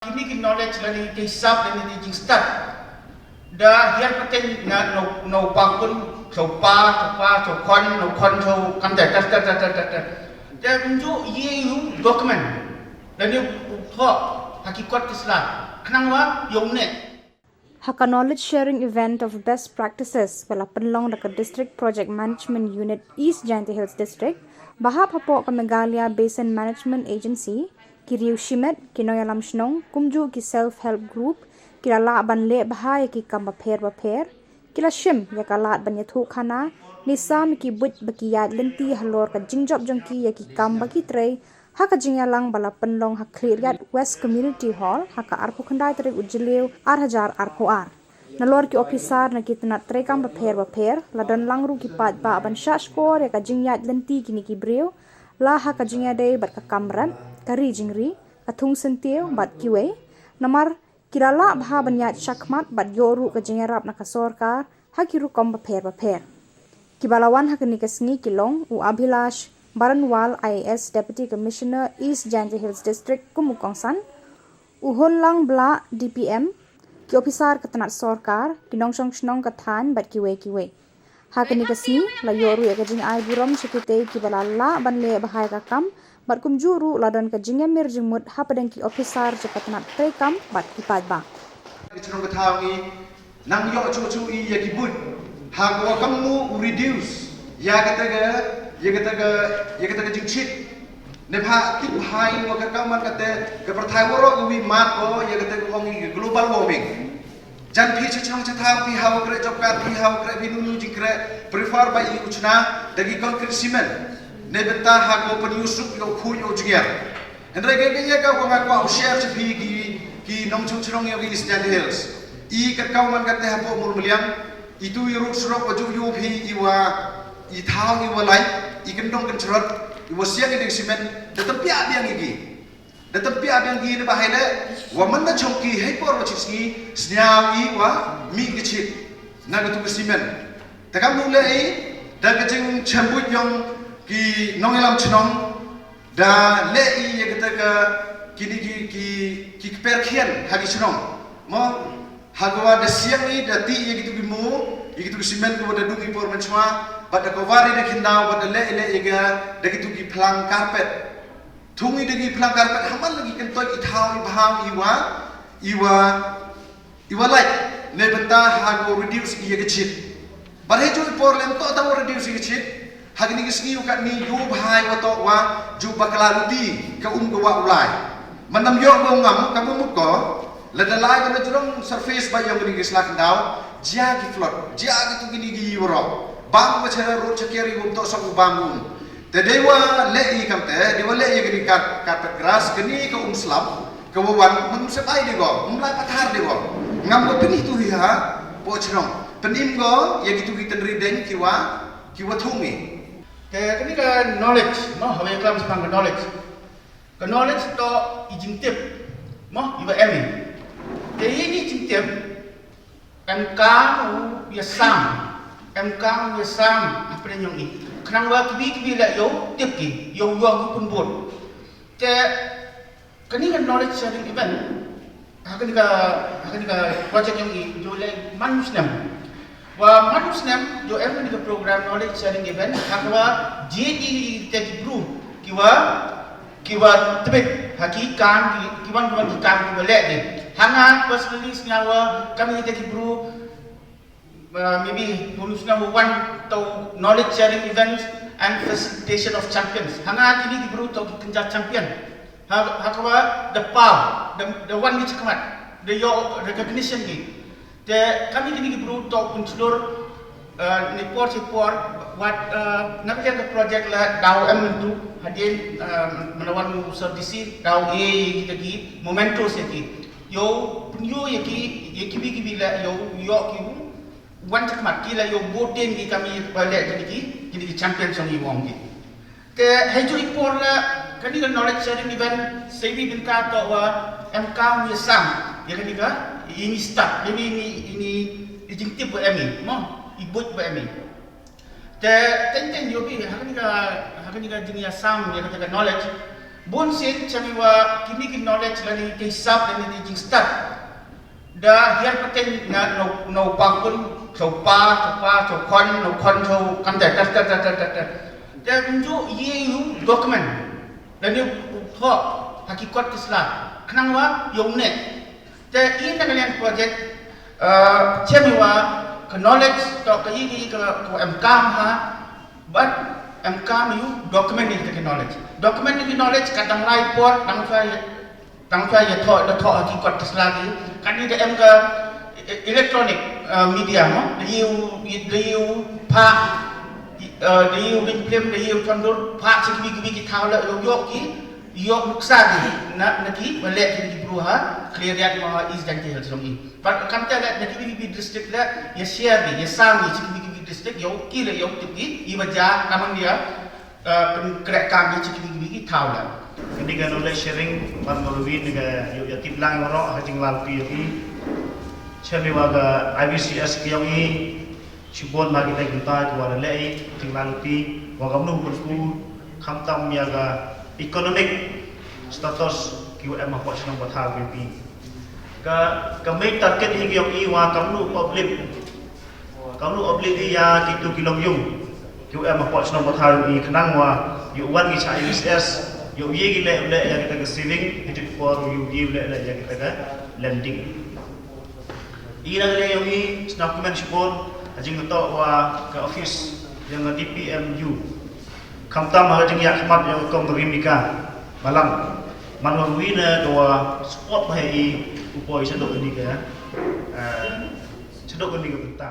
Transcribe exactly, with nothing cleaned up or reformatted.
Kini ki knowledge lane ki hisab lane ki jingstad da hiar pateng na no no pangkun, so pa, so pa, so khon, no khon, so kamte, ter ter ter ter ter ter. Te mynju ye u document lane u thoh ha ki kot ki sla khnang wa yow ne. Ha ka knowledge sharing event of best practices ba la pynlong da ka District Project Management Unit East Jaintia Hills District, ba hap hapoh ka Meghalaya Basin Management Agency, ki riew shimet, ki nongïalam shnong, kumjuh ki self help group, ki la lah ban leh bha ïa ki kam bapher bapher, ki la shim ïa ka lad ban ïathuh khana ne sam ïa ki buit ba ki ïaid lynti halor ka jingjop jong ki ïa ki kam ba ki trei, ha ka jingïalang ba la pynlong ha Khliehriat West Community Hall ha ka arphew khyndai tarik u Jylliew ar hajar arphew ar. Nalor ki ophisar na ki tnat treikam bapher bapher la don lang ruh ki paidbah ban shah shkor ïa ka jingïaid lynti kine ki briew, la ha ka jingïadei bad ka kam rep, ka ri jingri, ka thung syntiew bad kiwei. Namar ki la lah bha ban ïaid shakhmat bad ïoh ruh ka jingïarap na ka sorkar ha ki rukom bapher bapher. Kiba la wan ha kane ka sngi ki long u Abhilash Baranwal, I A S, Deputy Commissioner, East Jaintia Hills District, kum u kongsan, u Hunlang Blah, D P M, ki ophisar ka tnat sorkar, ki nongshong shnong ka thaiñ bad kiwei kiwei. Ha kane ka sngi la ïoh ruh ïa ka jingai burom sha kitei kiba la lah ban leh bha ïa ka kam, bad kumjuh ruh la don ka jingïamir jingmut hapdeng ki ophisar sha ka tnat treikam bad ki paidbah. Nang ïoh chuh chuh i ïa ki buit ha ka wa kam mu u reduce ïa kata ka ïa kata ka ïa kata ka jingchit. Ne pha tip bha i wa ka kam man kata ka pyrthai waroh ka wi mat ko ïa kata ka ong i ka global warming. Jan phi cha chnong cha thaw phi ha wa kre job card phi ha wa kre phi nu nu jingkre prefer ba i uchna da ki concrete cement. Ne bynta ha ko pynïusuk ïa u khuid ïa u jngiar. Hynrei ka ka ïa ka wa nga kwah u share cha phi ki ki nongchong chnong ïa ki East Jaintia Hills. I ka kaw man ka te hapoh Murmeliang i tu i rut surok wa ju yu phi i wa i thaw i wa lai i kyndong kynchrot i wa siang i ding simen da tympiah biang i ki. Da tympiah biang i ki ne ba hai le wa man da chong ki hai por wa chik sngi sniaw i wa mi ki chit na ka tu ka simen. Te kam nu le i da ka jingchem buit yong ki nongïalam chnong da leh i ïa kata ka kini ki ki ki kper khian ha ki chnong mo ha ka wa da siang i da ti ïa kitu ki mo ïa kitu ki simen ka wa da dung i por mynchwa bad da cover i da khyndaw bad da leh i leh ïa ka da kitu ki phlang carpet thung i da ki phlang carpet ha man la ki kyntoi i thaw i bhaw i wa i wa i wa lait ne bynta ha ka wa reduce i ïa ka chit. Bad hei ju i por lem toh tang wa reduce i ka chit. Ha kini ki sngi u katni yu bha i wa toh wa ju bakla luti ka um ka wa u lai. Man nam ïoh ba u ngam ka mut ko lada lai ka na jrong surface ba ïong kini ki sla khyndaw jia ki flood jia kitu kini ki yu ro. Bam ka chara rut chakeri um toh song u bam um. Te dei wa leh i kam te dei wa leh i kini carpet grass kini ka um slab. Ka wa wan mem sep ai dei go mem lai pathar dei go. Ngam go pyni tu hi ha po chnong pynim go ïa kitu ki tynri deng ki wa ki wa thung i. Te kani ka knowledge mo ha wa klam spang ka knowledge. Ka knowledge to i jingtip mo i wa em i. Te i ni jingtip em ka u ya sam em ka u ya sam hapdeng yong i. Khnang wa kibi kibi la yo tip ki yo yo ki pun bot. Te Kani ka knowledge sharing event ha kani ka ha kani ka project yong i jo le man u snem. Wa man u snem jo em kani ka program knowledge sharing event ha ka wa ji i te ki bru ki wa ki wa tbit ha ki kam ki wan ki wan ki kam ki wa le de. Ha nga personally sngewbha kami te ki bru Maybe Bonus number one to knowledge sharing events and facilitation of champions. Hanga kini ki bru to ki kynja champion. Ha ha ka wa the power the the one which kamat the your recognition ki. Te kami kini ki bru to kunchulur ni por si por wat na ka project la daw em tu hadien manawan mu sir D C daw e kita ki mementos ya ki. Yo pun yo ya ki ya ki bi ki bi la yo yo ki wan chakmat ki la yo boten ki kami ba le kini ki kini ki champion song i wong ki. Te hei ju i por la kani ka knowledge sharing event sebi bin ka to wa em ka mi sam ya kani ka ini start ini ini ini jingtip wa emi mo i bot wa emi. Te teng teng yo bi ha kani ka ha kani ka jingya sam ya kani ka knowledge. Bun sien sha mi wa kini ki knowledge lane ki sap lane ki jingstad da hiar pateng na no no pakun, so pa, so pa, so khon, no khon, so kamte tat tat tat tat tat. Te nju ye yu document lane u thoh ha ki kot ki sla khnang wa yo ne. Te i na ka liang project, uh, sha mi wa ka knowledge to ka i ki ka ko em kam ha, but em kam yu document ni ka knowledge. Document ni knowledge ka dang lai por dang sa ye, dang sa ye thoh da thoh ha ki kot ka sla ki. Kan ni da em ka e- electronic, uh, media mo. Da yu da yu pa, uh, da yu ring film, da yu tondur pa, chi ki ki ki thaw la yo yo ki yo nuksa ki na na ki ba leh ki ki bru ha clear yat mo ha East Jaintia Hills long i. Pat kam te leh na ki ki ki district leh ya share ki ya sam ki chi ki ki ki district yo ki leh yo tip ki i ba ja kamang dia, uh, pynkreh kam ki chi ki ki ki thaw leh. Kani ka knowledge sharing ban mo wi ni ka yo ya tip lang ro ha jing lal pi ki. Sha mi wa ka I B C S ki yong i. Shibun ma kita kita ki wa leh i ting lang pi wa kam nu pun ku khamtam ya ka economic status ki wa em ha pok shnong patha ki pi. Ka ka main target hi ki yong i wa kam nu uplif. Kam nu uplif i ya ki tu ki long yung ki wa em ha pok shnong patha i khnang wa yu wan ki cha I B C S yu ye ki leh leh ya kita ka saving, headed for yu ye leh leh ya kita ka lending. I na ka liang yong i sna kumne shibun ha jingtoh wa ka office yong ka D P M U. Khamtam ha ka jingïakhmat yong ka Kong Rimika Balang. Man wa wi na ka wa support ba i u poi shaduh kani ka, eh, shaduh kani ka bynta.